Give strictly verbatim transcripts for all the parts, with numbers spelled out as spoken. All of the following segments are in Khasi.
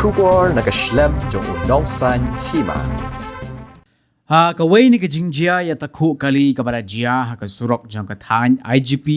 Khubor na ka shlem jong u Nongsaiñ Hima. Ha kawei na ka jingjia ïatakhuh kali kaba la jia ha ka surok jong ka thaiñ I G P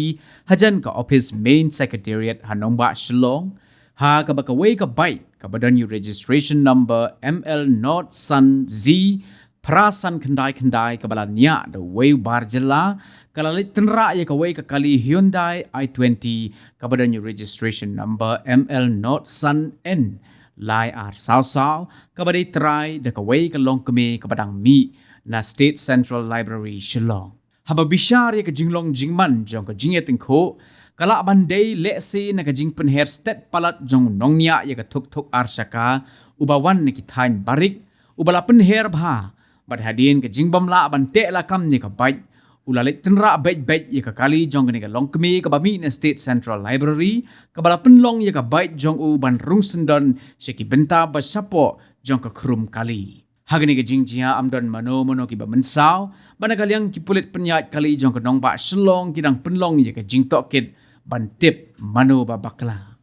hajan ka office Main Secretariat ha nongbah Shillong, ha kaba kawei ka bike kaba don ïa u registration number M L not san Z phra san khyndai khyndai kaba la niah da uwei u bar jylla, ka la leit tynrah ïa kawei ka kali Hyundai i twenty kaba don ïa u registration number M L not san N lai ar saw saw, kaba dei trai da kawei ka longkmie kaba dang mih na State Central Library Shillong. Haba bishar ïa ka jinglong jingman jong ka jingïatyngkhuh, ka lah ban dei lehse na ka jingpynher stet palat jong u nongñiah ïa ka thuk thuk ar shaka uba wan na ki thaiñ barik, uba la pynher bha bad hadien ka jingbym lah ban teh lakam ïa ka bike, u la leit tynrah beit beit ïa ka kali jong kane ka longkmie kaba mih na State Central Library, kaba la pynlong ïa ka bike jong u ban rung syndon sha ki bynta ba shapoh jong ka khrum kali. Ha kane ka jingjia ym don mano mano kiba mynsaw, bad na ka liang ki pulit pynïaid kali jong ka nongbah Shillong ki dang pynlong ïa ka jingtohkit ban tip mano ba bakla.